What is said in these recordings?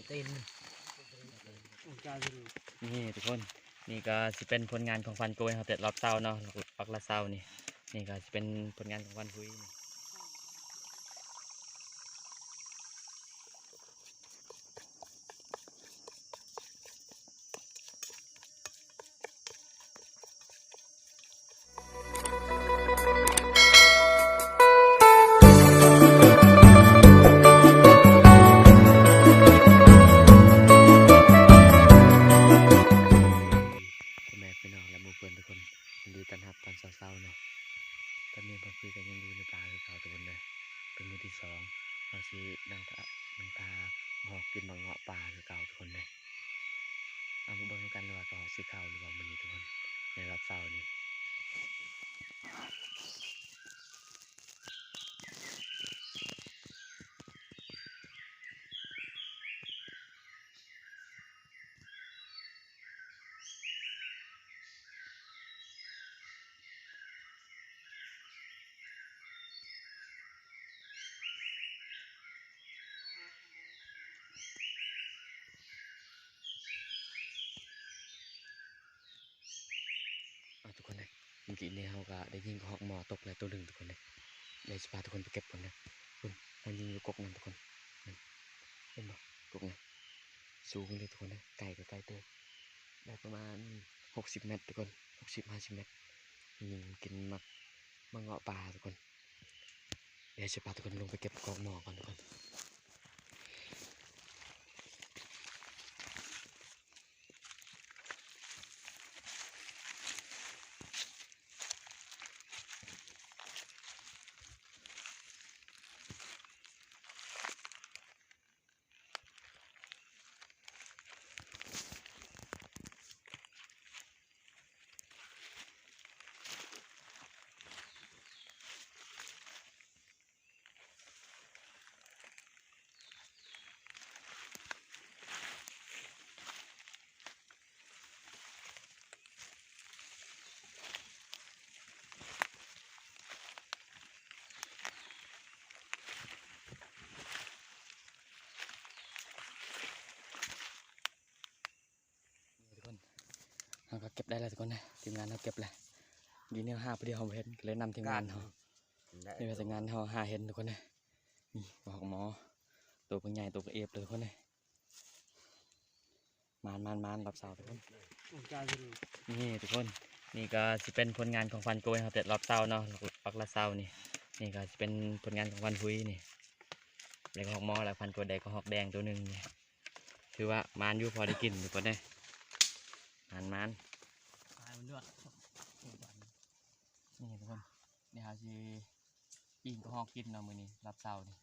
ເຕັນ ນີ້ທຸກຄົນ ນີ້ກໍຊິເປັນຜົນງານຂອງພັນໂກຍເຮົາແຕ່ລອບເຊົ້າເນາະ ອອກລາເຊົ້ານີ້ ນີ້ກໍຊິເປັນຜົນງານຂອງພັນຄຸຍນີ້. ພໍ່ແມ່ພີ່ນ້ອງ ແລະ ໝູ່ເພື່ອນທຸກຄົນ ຍິນດີຕ້ອນຮັບຕອນເຊົ້າໆເນາະ. ຕອນນີ້ພວກເຮົາກໍຍັງຢູ່ໃນປ່າຄືເກົ່າທຸກຄົນເດີ. ເປັນມື້ທີສອງ ເຮົາຊິນັ່ງຖ້າ ນັ່ງຖ້າຮອກກິນໝາກເງາະປ່າຄືເກົ່າທຸກຄົນເດີ. ເອົາມາເບິ່ງນຳກັນວ່າກະຮອກຊິເຂົ້າຫຼືບໍ່ມື້ນີ້ທຸກຄົນ ໃນລອບເຊົ້ານີ້. ເອົາ ທຸກຄົນເອີຍ ເມື່ອກີ້ນີ້ເຮົາກະໄດ້ຍິງກະຮອກໝໍຕົກແລ້ວໂຕໜຶ່ງທຸກຄົນເອີຍ. ດຽວຊິພາທຸກຄົນໄປເກັບກ່ອນເດີ. ພຸ້ນ ເຮົາຍິງຢູ່ກົກນັ້ນທຸກຄົນ ເຫັນບໍ່ ກົກນັ້ນ ສູງເລີຍທຸກຄົນເອີຍ. ໄກກໍໄກເຕີບ ໄດ້ປະມານຫົກສິບແມັດທຸກຄົນ ຫົກສິບ ຫ້າສິບແມັດ. ຍິງກິນໝາກ ໝາກເງາະປ່າທຸກຄົນ. ດຽວຊິພາທຸກຄົນລົງໄປເກັບກະຮອກໝໍກ່ອນທຸກຄົນ. ທຸກຄົນ ເຮົາກໍເກັບໄດ້ແລ້ວທຸກຄົນເດີ ທີມງານເຮົາເກັບແລ້ວ. ຢູ່ນີ້ຫາຜູ້ດຽວເຮົາບໍ່ເຫັນ ກໍເລີຍນຳທີມງານເຮົາ ນີ້ວ່າທີມງານເຮົາຫາເຫັນທຸກຄົນເດີ. ນີ້ກະຮອກໝໍ ໂຕບັກໃຫຍ່ ໂຕບັກເອບເລີຍທຸກຄົນເດີ. ມານໆໆ ລອບເຊົ້າທຸກຄົນ. ນີ້ທຸກຄົນ ນີ້ກໍຊິເປັນຜົນງານຂອງພັນໂກຍເຮົາແຕ່ລອບເຊົ້າເນາະ ອອກລາເຊົ້ານີ້. ນີ້ກໍຊິເປັນຜົນງານຂອງພັນຮຸຍນີ້ ໄດ້ກະຮອກໝໍ ແລ້ວພັນໂກຍໄດ້ກະຮອກແດງໂຕໜຶ່ງນີ້. ຖືວ່າມານຢູ່ ພໍໄດ້ກິນທຸກຄົນເດີ ມານໆ. ນີ້ທຸກຄົນ ດຽວເຮົາຊິປີ້ງກະຮອກກິນເນາະມື້ນີ້ ລອບເຊົ້ານີ້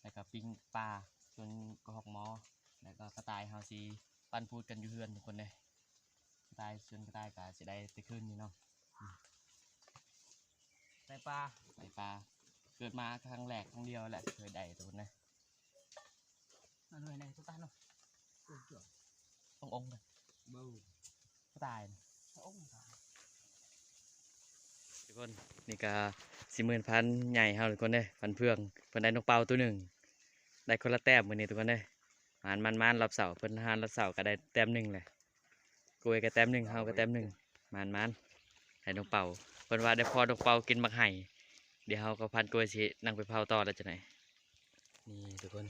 ແລ້ວກໍປີ້ງປາ ສ່ວນກະຮອກໝໍ ແລ້ວກໍກະຕ່າຍເຮົາຊິປັ້ນພູດກັນຢູ່ເຮືອນທຸກຄົນເດີ. ກະຕ່າຍ ສ່ວນກະຕ່າຍກໍຊິໄດ້ແຕ່ຄືນນີ້ເນາະ ໄດ້ປາ ໄດ້ປາ ເກີດມາຄັ້ງແລກຄັ້ງດຽວແຫຼະເຄີຍໄດ້ທຸກຄົນເດີ. ມາໜ່ວຍໃນຕຸກຕາເນາະ ອົງໆ ເບິ່ງຕາຍ ອົງຕາຍ. ທຸກຄົນ ນີ້ກະຊິໝື່ນພັນໃຫຍ່ເຮົາທຸກຄົນເດີ ພັນເຟືອງ ເພິ່ນໄດ້ນົກເປົ້າໂຕໜຶ່ງ ໄດ້ຄົນລະແຕ້ມມື້ນີ້ທຸກຄົນເດີ. ມານໆໆ ລອບເຊົ້າ ເພິ່ນຫາລອບເຊົ້າກະໄດ້ແຕ້ມໜຶ່ງແຫຼະ ໂກຍກະແຕ້ມໜຶ່ງ ເຮົາກະແຕ້ມໜຶ່ງ ມານໆ. ໄດ້ນົກເປົ້າ ເພິ່ນວ່າໄດ້ພໍນົກເປົ້າກິນໝາກໄຮ. ດຽວເຮົາກັບພັນໂກຍຊິນັ່ງໄປເຜົາຕໍ່ແລ້ວຈັ່ງໃດ. ນີ້ທຸກຄົນ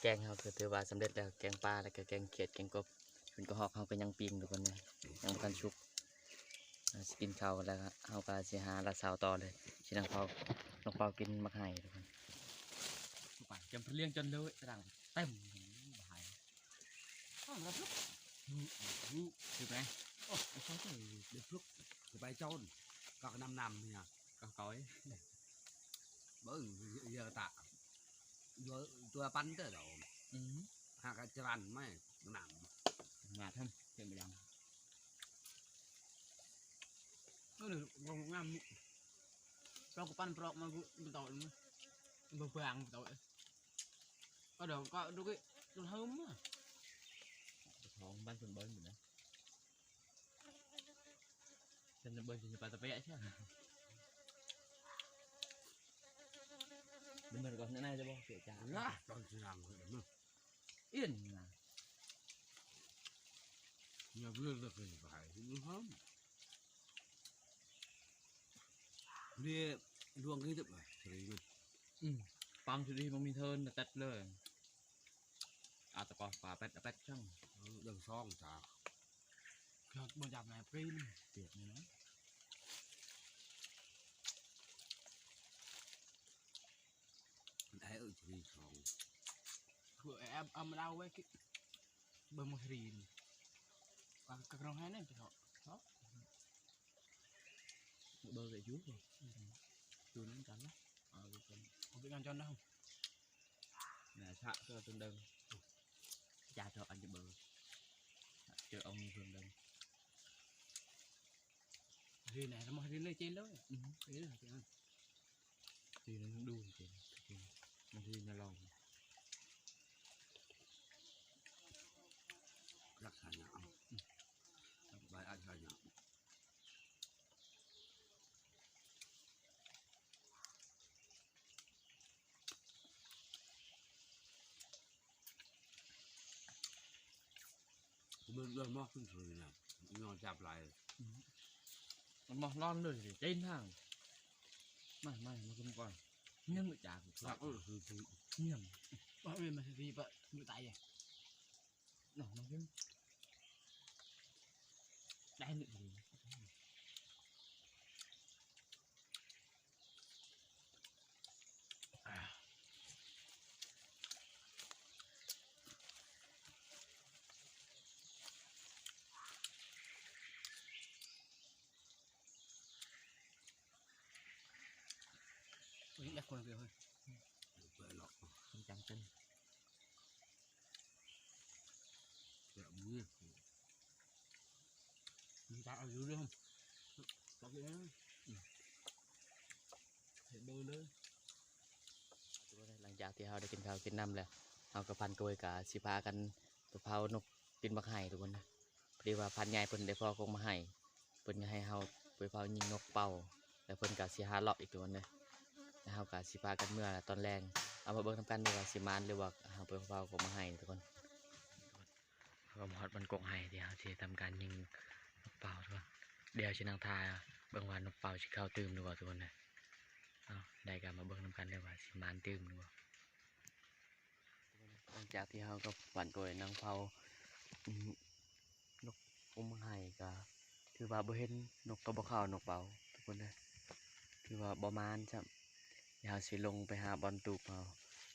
ແກງເຮົາກໍຖືວ່າສຳເລັດແລ້ວ ແກງປາ ແລ້ວກໍແກງຂຽດ ແກງກົບ. ສ່ວນກະຮອກເຮົາກໍຍັງປີ້ງທຸກຄົນເດີ ຍັງບໍ່ທັນສຸກ. ເຮົາຊິກິນເຂົ້າແລ້ວເຮົາກໍຊິຫາລາເຊົ້າຕໍ່ເລີຍ ຊິນັ່ງເຜົານົກເປົ້າກິນໝາກໄຮທຸກຄົນ. ໄປຈຳເພລຽງຈົນເລີຍຕະລັງເຕັມໝາກໄຮ. ອ້າວ ມັນກໍລຸກ ອື ອື ຖືກໄໝ? ໂອ້ ໄອ້ຊອຍເຈົ້າໄດ້ລຸກ ສະບາຍເຈົ້າ ກໍນຳນຳເນຍ ກໍເກົາ ເບິ່ງເຍອະຕະ ຕົວປັນເຕີດອກ ອື ຫາກະຈະລັນໄໝ ນຳ ງາດຫັ້ນ ເປັນໄປຍັງ ເອີ ງາມ ເຈົ້າກໍປັນປລອກມາ ກູບໍ່ຕ້ອງ ບໍ່ບາງ ບໍ່ຕ້ອງ. ກໍດອກກໍດູກະ ຈົນເຫິມມາ ຂອງບ້ານເພິ່ນບໍ່ມີນະ ເພິ່ນບໍ່ມີປາຕະແປະຊະ ບໍ່ແມ່ນກໍນັ້ນນະ ຈະບໍ່ເສຍຈາ ລະຕອນຊິນັ່ງ ເອີ ເອີນນະ ຢ່າເບິ່ງແຕ່ເປັນໄປ ມັນຫອມ ນີ້ ລວງຄືຈະໄປ ສະລີມັນ ອືມ ປັງສະລີມັນມີເທີນແຕັດເລີຍ ອາດຕະກອປາແປັດອາແປັດຈັ່ງ ເອີ ເລື່ອງຊອງຈາກ ບໍ່ຈັບນາຍປຣີນ ປຽກນີ້ນະ. ໄດ້ເອີ ທະວີສອງ ຄືແອບເອົາມາເອົາໄວ້ ເບິ່ງມາຮຽນ ກະກະກະຣອງໃຫ້ແນ່ ເທາະ ເທາະ ເບິ່ງໄດ້ຢູ່ ຢູ່ນຳກັນນະ ເອົາຢູ່ກັນ ເອົາໄປງານຈອນນຳ ນະ ສະເທື່ອຕົນເດີງ ຈາເທາະອັນຈະເບິ່ງ ເຈີອອງມີເພິ່ນເດີງ ເຮັດແນວມາເຮັດເລີຍ ເຈນເລີຍ ອື ເຮັດເລີຍ ເຈນ ເຈນດູ ເຈນ ເຈນ ມັນເຮັດແນວລອງ ລັກສະນະ ອື ບາຍອັດສະນະ ມັນເລື່ອງມອກຂຶ້ນເລີຍນະ ຍອດຈັບຫຼາຍ ອື ມັນມອກນອນເລີຍ ເຕັມທາງ ມາ ມາ ມາກິນກ່ອນ ຍັງບໍ່ຈາກ ເອີ ຄື ຄື ຍັງ ບໍ່ແມ່ນ ມັນຊິໄປຢູ່ໃຕ້ ເນາະ ມາກິນ ໄດ້ໜຶ່ງ ໂອ້ຍ ຢາກຄົນດຽວເຮີ້ຍ ເປີດເນາະ ມັນຈັງເປັນ ແບບນີ້ ມັນຈະເອົາຢູ່ເດີ ຕັກເອງ ເຮັດເບິ່ງເດີ. ທຸກຄົນເອີຍ ຫຼັງຈາກທີ່ເຮົາໄດ້ກິນເຂົ້າກິນນ້ຳແລ້ວ ເຮົາກັບພານໂກຍກະຊິພາກັນໄປເຝົ້ານົກກິນໝາກໄຮທຸກຄົນເອີຍ. ພໍດີວ່າພານໃຫຍ່ເພິ່ນໄດ້ພໍກົກໝາກໄຮ ເພິ່ນກໍໃຫ້ເຮົາໄປເຝົ້າຍິງນົກເປົ້າ ແລ້ວເພິ່ນກໍຊິຫາເລາະອີກທຸກຄົນເອີຍ. ແລ້ວເຮົາກໍຊິພາກັນເມືອຕອນແລງ ເອົາມາເບິ່ງນຳກັນເດີວ່າຊິໝານ ຫຼືວ່າເຮົາໄປເຝົ້າກົກໝາກໄຮທຸກຄົນ. ເຮົາກໍມາຮອດບ່ອນກົກໄຮທີ່ເຮົາຊິທຳການຍິງນົກເປົ້າທຸກຄົນ. ດຽວຊິນັ່ງຖ້າເບິ່ງວ່ານົກເປົ້າຊິເຂົ້າຕື່ມຫຼືບໍ່ທຸກຄົນເອີຍ. ເອົາ ໄດ້ກໍມາເບິ່ງນຳກັນເດີວ່າຊິໝານຕື່ມຫຼືບໍ່. ຫຼັງຈາກທີ່ເຮົາກັບພານໂກຍນັ່ງເຝົ້າ ອືມ ນົກກົກໝາກໄຮກໍຖືວ່າບໍ່ເຫັນນົກກໍບໍ່ເຂົ້າ ນົກເປົ້າທຸກຄົນເອີຍ. ຖືວ່າບໍ່ໝານຊ້ຳ. ດຽວເຮົາຊິລົງໄປຫາບ່ອນຕູບເຮົາ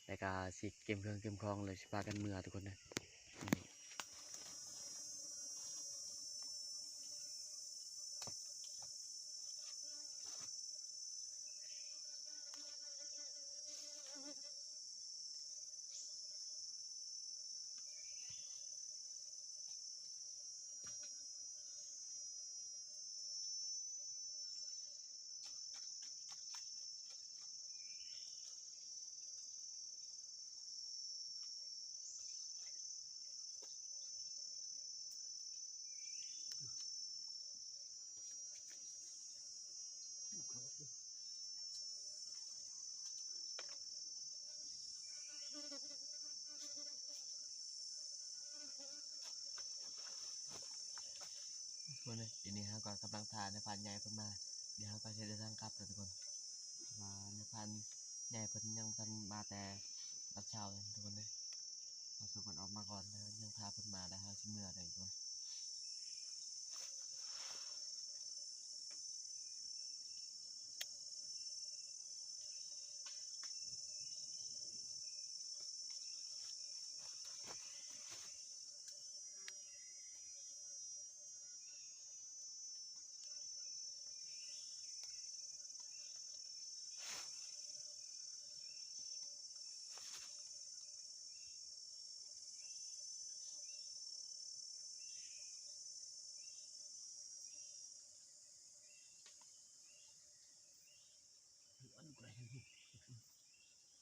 ແລ້ວກໍຊິເກັບເຄື່ອງເກັບຂອງ ແລ້ວຊິພາກັນເມືອທຸກຄົນເອີຍ. ທຸກຄົນເອີຍ ດຽວນີ້ເຮົາກໍກຳລັງຖ້ານາຍພານໃຫຍ່ເພິ່ນມາ ດຽວເຮົາກໍຊິເດີນທາງກັບແລ້ວທຸກຄົນ. ວ່ານາຍພານໃຫຍ່ເພິ່ນຍັງບໍ່ທັນມາແຕ່ຕອນເຊົ້າທຸກຄົນເອີຍ. ເຮົາສົ່ງເພິ່ນອອກມາກ່ອນ ແລ້ວຍັງຖ້າເພິ່ນມາ ແລ້ວເຮົາຊິເມືອໄດ້ທຸກຄົນ.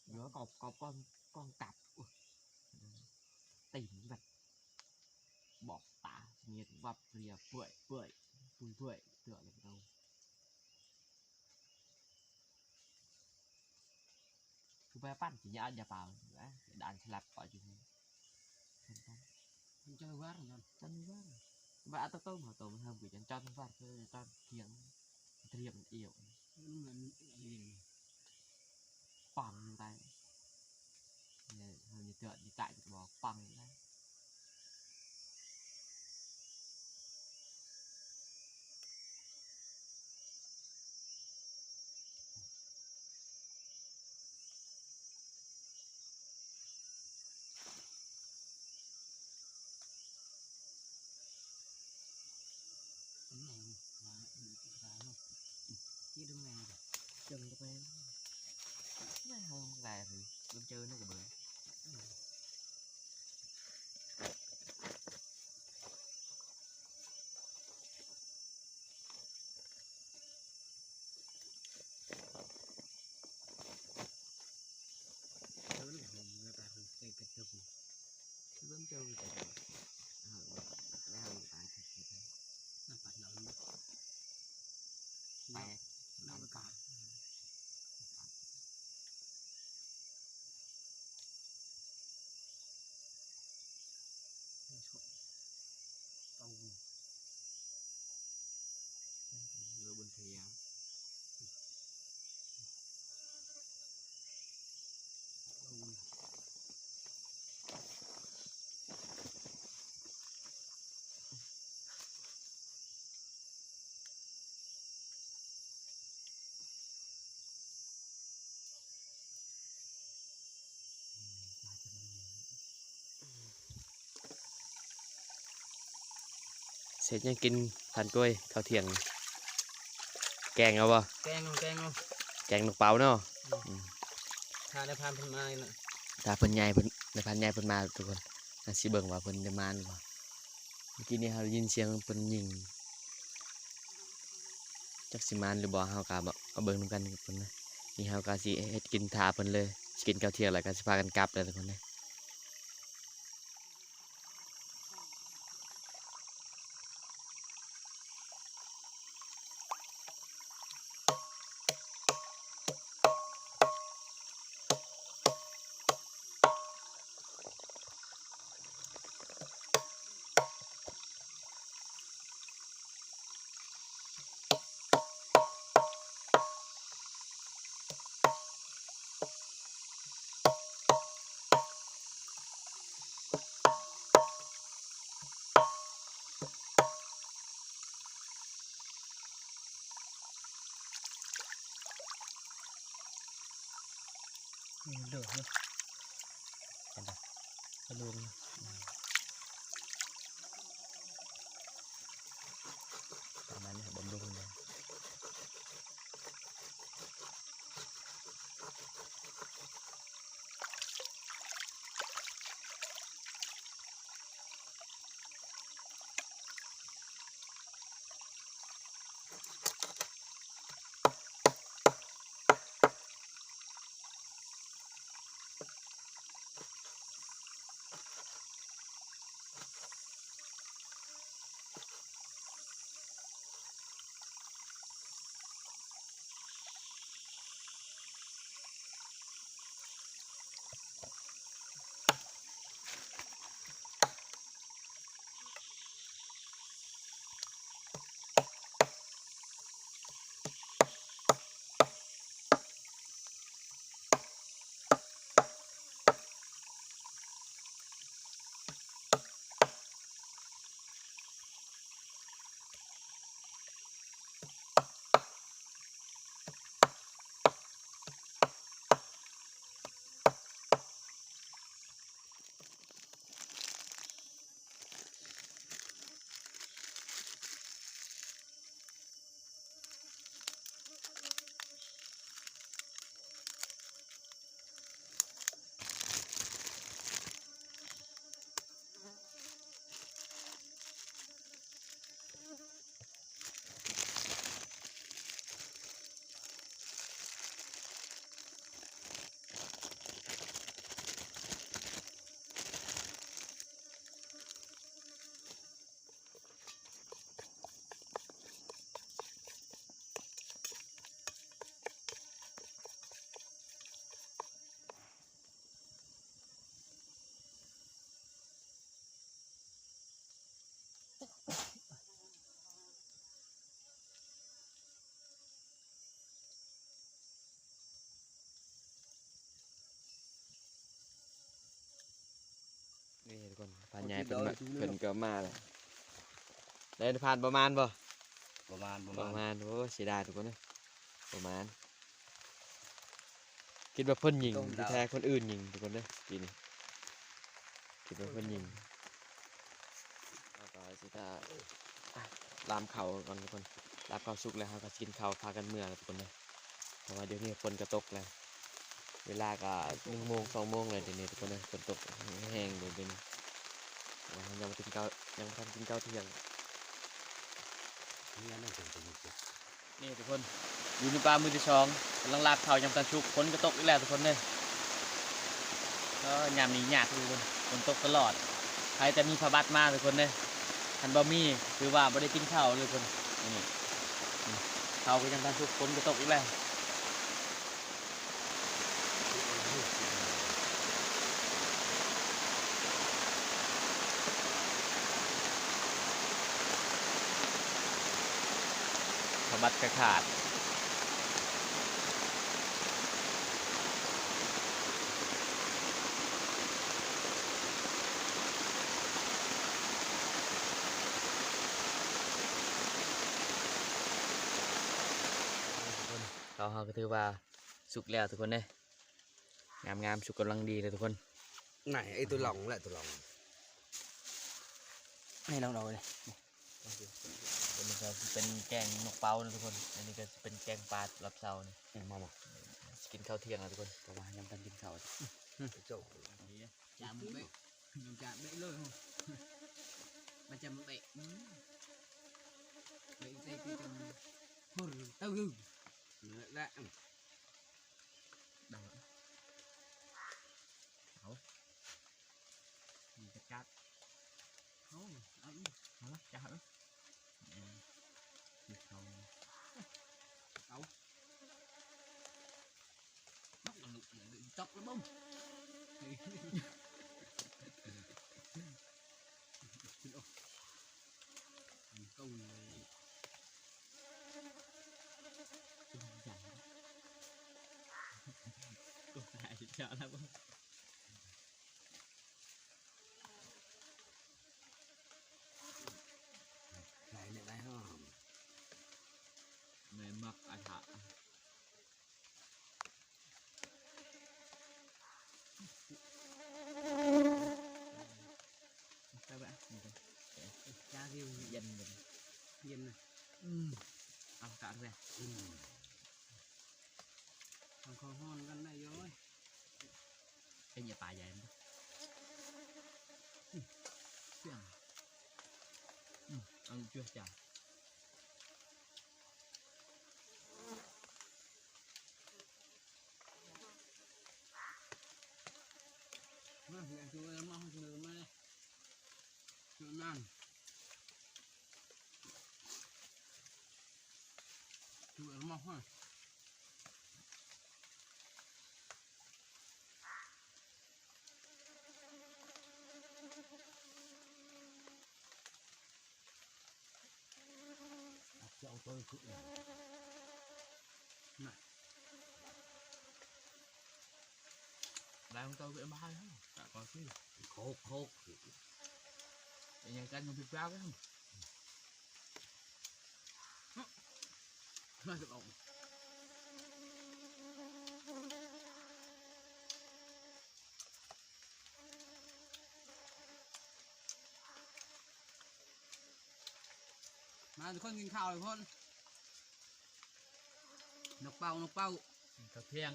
ເອີ ກອບ ກອບ ກ້ອງ ກ້ອງກັດ ໂອ້ຍ ຕີນແບບ ບອກຕາ ສະເຫງືອດວັບ ເລຍເປື່ອຍ ເປື່ອຍ ປຸ້ຍເປື່ອຍ ເທື່ອເລີຍ ເຮົາ ຄືໄປປັ້ນ ຊິຍາ ຢາປາວ ດານສະຫຼັບ ປະຈຸ ນີ້ Chăn nuôi vắt hả John? Chăn nuôi vắt. Và ăn tôm, tôm hầm cái chăn chăn vắt, chăn kiêng, triệt yêu. Nó là yên. Păng tay. Nè, hơi như tựa, như tại cái bò păng tay. Hm. ເຮັດຫຍັງກິນທ່ານກ້ວຍ ເຂົ້າທ່ຽງ? ແກງເອົາບໍ່? ແກງເອົາ ແກງເອົາ ແກງນົກເປົ້າເນາະ. ອືມ ອືມ ຖ້ານາຍພານເພິ່ນມານີ້ນະ ຖ້າເພິ່ນໃຫຍ່ ເພິ່ນ ນາຍພານໃຫຍ່ເພິ່ນມາທຸກຄົນ ເຮົາຊິເບິ່ງວ່າເພິ່ນຈະມາຫຼືບໍ່. ເມື່ອກີ້ນີ້ເຮົາໄດ້ຍິນສຽງເພິ່ນຍິງ ຈັກຊິມານຫຼືບໍ່ ເຮົາກະມາເບິ່ງນຳກັນທຸກຄົນນະ. ນີ້ເຮົາກະຊິເຮັດກິນຖ້າເພິ່ນເລີຍ ຊິກິນເຂົ້າທ່ຽງແລ້ວກະຊິພາກັນກັບແລ້ວທຸກຄົນເດີ. ນີ້ເດີເນາະ ເຫັນບໍ່? ກະໂດງ ປະມານນີ້ ບຳລຸງເນາະ. ເ ຍາຍເພິ່ນມາ ເພິ່ນກໍມາແລ້ວ. ໄດ້ຜ່ານປະມານບໍ່? ປະມານ ປະມານ ປະມານ. ໂອ້ ເສຍດາຍທຸກຄົນເອີຍ ປະມານ. ຄິດວ່າເພິ່ນຍິງ ທີ່ແທ້ຄົນອື່ນຍິງທຸກຄົນເດີ ປີນີ້ ຄິດວ່າເພິ່ນຍິງ. ເຮົາກໍຊິຖ້າລາມເຂົ້າກ່ອນທຸກຄົນ ລາມເຂົ້າສຸກແລ້ວ ເຮົາກໍຊິກິນເຂົ້າພາກັນເມືອແລ້ວທຸກຄົນເດີ ເພາະວ່າດຽວນີ້ຝົນກໍຕົກແລ້ວ ເວລາກໍໜຶ່ງໂມງ ສອງໂມງແລ້ວ ດຽວນີ້ທຸກຄົນເດີ ຝົນຕົກແຮງເລີຍດຽວນີ້. ເຮົາຍັງບໍ່ກິນເຂົ້າ ຍັງບໍ່ທັນກິນເຂົ້າທ່ຽງ. ນີ້ທຸກຄົນ ຢູ່ໃນປ່າມື້ທີສອງ ກຳລັງລາບເຂົ້າ ຍັງບໍ່ທັນສຸກ ຝົນກໍຕົກອີກແລ້ວທຸກຄົນເດີ. ເອີ ຍາມນີ້ຍາກທຸກຄົນ ຝົນຕົກຕະຫຼອດ ໃຜແຕ່ມີຜ້າບັດມາທຸກຄົນເດີ ຄັນບໍ່ມີ ຖືວ່າບໍ່ໄດ້ກິນເຂົ້າເລີຍທຸກຄົນ. ນີ້ ເຂົ້າກໍຍັງບໍ່ທັນສຸກ ຝົນກໍຕົກອີກແລ້ວ. ສະບັດກະຂາດ. ເຂົ້າເຮົາກໍຖືວ່າສຸກແລ້ວທຸກຄົນເອີຍ. ງາມໆ ສຸກກຳລັງດີເລີຍທຸກຄົນ. ໄໜ ໄອ້ໂຕລອງແຫຼະ ໂຕລອງ ໃຫ້ລອງເອົາເລີຍ. ອັນນີ້ກໍຊິເປັນແກງນົກເປົ້ານະທຸກຄົນ ອັນນີ້ກໍຊິເປັນແກງປາລອບເຊົ້ານີ້. ເອີ ມາ ມາ ຊິກິນເຂົ້າທ່ຽງແລ້ວທຸກຄົນ ເພາະວ່າຍັງບໍ່ທັນກິນເຂົ້າ. ອືມ ຈາມເບະ ຈາມເບະເລີຍ ມາຈາມເບະ ອືມ ເບະໃສ່ທີ່ຈາມ ໂອ້ ເຕົ້າ ແລະ ເອົາ ມີຈັກກັດ ເອົາ ເອົາອີກ ເອົາລະ ຈັກເອົາ ເອົາ ເອົາ ຕັກລະບົມ ກິນອອກ ມັນໂຕເລີຍ. ຫຼາຍເມັດຫຼາຍຫອມ ແມ່ນມັກອາທະ. ໄປບະ ຈາຊິວ ເຢັນ ເຢັນນະ ອືມ ອາກາດແວະ ອືມ ທາງເຂົາຮ້ອນກັນໄດ້ຢູ່ເວີຍ. ເປັນຫຍັງປາໃຫຍ່ມັນ ອືມ ສຽງ ອືມ ເອົາຈຸດຈາ ມາ ເອົາຈຸດມາ ເອົາຈຸດມາ ຈຸດນັ້ນ ຈຸດມາ ເອົາໂຕຂຶ້ນນະ ລາຍຂອງໂຕຂຶ້ນມາໃຫ້ ກະກໍຄືໂຄກ ໂຄກ ເປັນຫຍັງກັນ ມັນຜິດພລາດກັນ. ມາ ມາທຸກຄົນ ກິນເຂົ້າທຸກຄົນ ນົກເປົ້າ ນົກເປົ້າ ກິນເຂົ້າທ່ຽງ.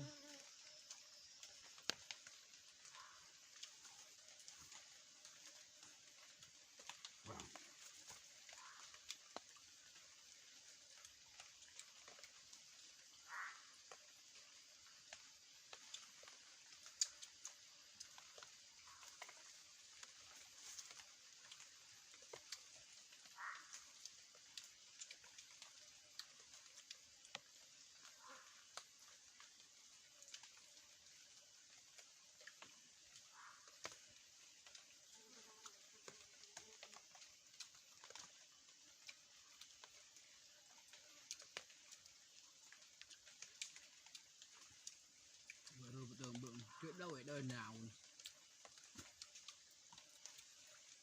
ເບິ່ງ ເບິ່ງ ເກັບເອົາໄວ້ເດີ ໜາວ.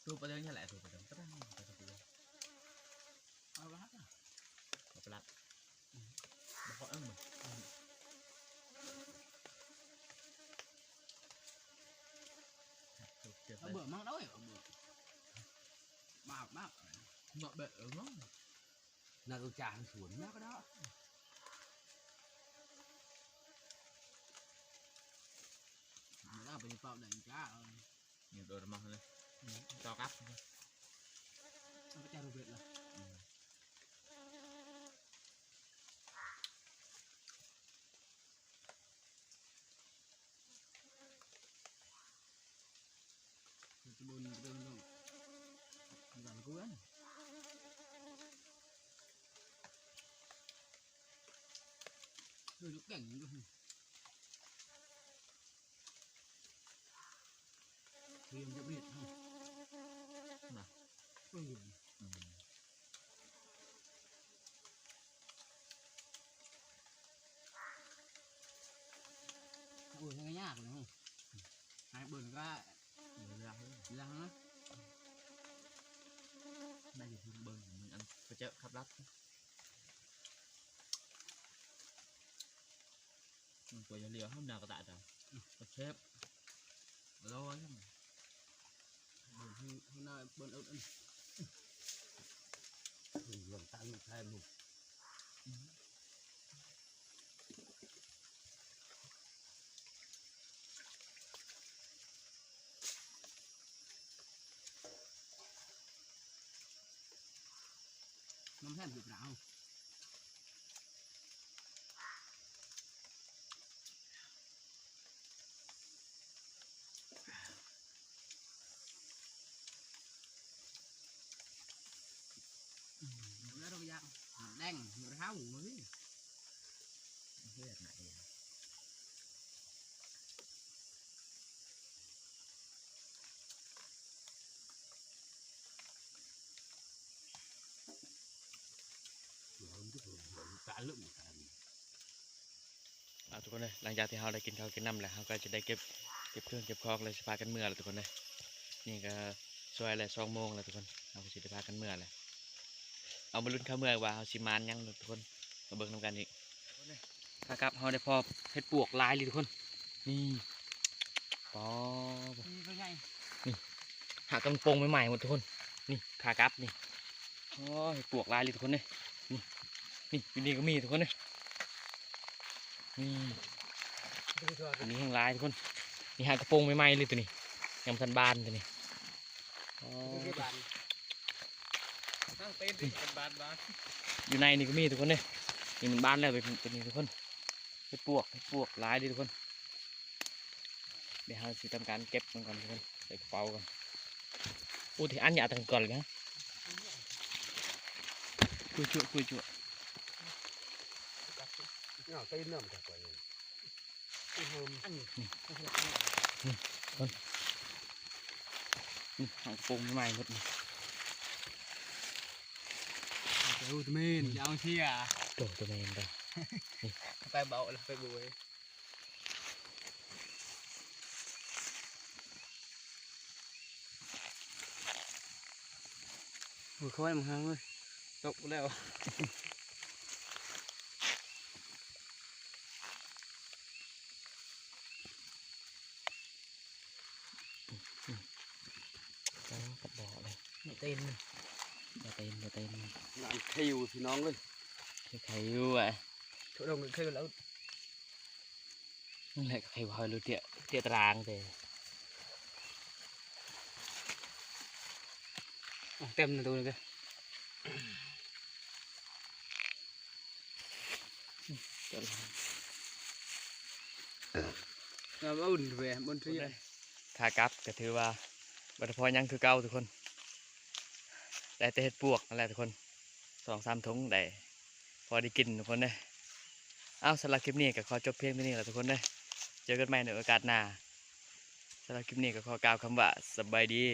Tuh, padahal nyala tuh, padahal. Padahal, padahal. Apa lah? Apa lah? Pokoknya mah. Tuh, dia ເອົາເບືອກມັນເອົາເອີຍ ເອົາເບືອກ ບາກ ບາກ ເນາະ ເບືອກເອົາເນາະ. ໜ້າຕ້ອງຈ້າງສວນນະກໍໄດ້ ເອົາໄປເປົ່າໄດ້ຈ້າ. ນີ້ໂດນມາເລີຍ ຕໍ່ກັບ ເອົາໄປຈ້າງເບັດລະ. ນະ ເອີ ອືມ. ໂອ້ຍ ມັນກໍຍາກເລີຍ ໃຫ້ເບິ່ງກໍເລື່ອງ ເລື່ອງນະ ໄດ້ຢູ່ເບິ່ງ ມັນອັນໄປເຈີຂັບລັດ ມັນກໍຢ່າເຫຼືອຫ້າມໜ້າກໍຕາຍຕາຍ ອືມ ກໍເຊບ ລອຍ ເອົາ ທຸກຄົນເອີຍ ຫຼັງຈາກທີ່ເຮົາໄດ້ກິນເຂົ້າກິນນ້ຳແລ້ວ ເຮົາກໍຈະໄດ້ເກັບ ເກັບເຄື່ອງເກັບຂອງແລ້ວ ຊິພາກັນເມືອແລ້ວທຸກຄົນເອີຍ. ນີ້ກໍຊ່ວຍແລ້ວ ສອງໂມງແລ້ວທຸກຄົນ ເຮົາກໍຊິໄດ້ພາກັນເມືອແລ້ວ. ເອົາ ມາລຸ້ນຄ່າເມືອວ່າເຮົາຊິໝານຫຍັງທຸກຄົນ ມາເບິ່ງນຳກັນອີກ. ຂາກັບເຮົາໄດ້ພໍ້ເຫັດປວກຫຼາຍເລີຍທຸກຄົນ ນີ້ ປອ ນີ້ຕົວໃຫຍ່ ນີ້ ຫາກຳລັງປົ່ງໃໝ່ໆໝົດທຸກຄົນ ນີ້ ຂາກັບນີ້ ໂອ້ ເຫັດປວກຫຼາຍເລີຍທຸກຄົນເອີຍ ນີ້ ນີ້ ຢູ່ນີ້ກໍມີທຸກຄົນເອີຍ ນີ້ ຕົວນີ້ແຮງຫຼາຍທຸກຄົນ ນີ້ຫາກຳລັງປົ່ງໃໝ່ໆເລີຍຕົວນີ້ ຍັງບໍ່ທັນບານຕົວນີ້ ອໍ ນີ້ບານ ຕັ້ງເຕັນ ນີ້ ເປັນບານ ບານ ຢູ່ໃນນີ້ກໍມີທຸກຄົນເດ້ ນີ້ມັນບານແລ້ວ ເປັນ ເປັນນີ້ທຸກຄົນ ເຫັດປວກ ເຫັດປວກຫຼາຍເດ້ທຸກຄົນ ດຽວເຮົາຊິທຳການເກັບມັນກ່ອນທຸກຄົນ ໃສ່ກະເປົາກ່ອນ ອູ້ ທີ່ອັນຍາຕັ້ງກ່ອນເລີຍ ຄຸຍຈຸ ຄຸຍຈຸ ເອົາ ຕີນນ້ຳກັນກ່ອນເລີຍ. ນີ້ ນີ້ ເບິ່ງ ນີ້ ຫາກຳລັງປົ່ງໃໝ່ໆໝົດນີ້ ໂອ້ ຕົວແມ່ນ ຢ່າເອົາເສຍ ໂຕ ຕົວແມ່ນເດີ ນີ້ ໄປເບົາລະ ໄປບຸ້ຍ ໂອ້ຍ ເຂົາໄວ້ມັນຫາງເວີຍ ຕົກແລ້ວ ປາ ກັບບໍ່ເລີຍ ບໍ່ເຕັນ ບໍ່ເຕັນ ບໍ່ເຕັນ ງານຄິວ ພີ່ນ້ອງເອີຍ ຄິວ ອ່ະ ໂຕລົງຄິວແລ້ວ. ນັ້ນແຫຼະ ໃຜວ່າເຮົາເລາະເຕະ ເຕະຕາລາງແຕ່ ເຕັມນະໂຕນີ້ເດີ ເອົາບຸນເວີຍ ບຸນທຽນ ຂາກັບກໍຖືວ່າບໍ່ໄດ້ພໍຫຍັງຄືເກົ່າທຸກຄົນ ໄດ້ແຕ່ເຫັດປວກນັ້ນແຫຼະທຸກຄົນ ສອງສາມຖົງໄດ້ ພໍໄດ້ກິນທຸກຄົນເດີ. ເອົາ ສຳລັບຄລິບນີ້ກໍຂໍຈົບພຽງເທົ່ານີ້ແຫຼະທຸກຄົນເດີ ເຈີກັນໃໝ່ໃນໂອກາດໜ້າ. ສຳລັບຄລິບນີ້ກໍຂໍກ່າວຄຳວ່າ ສະບາຍດີ.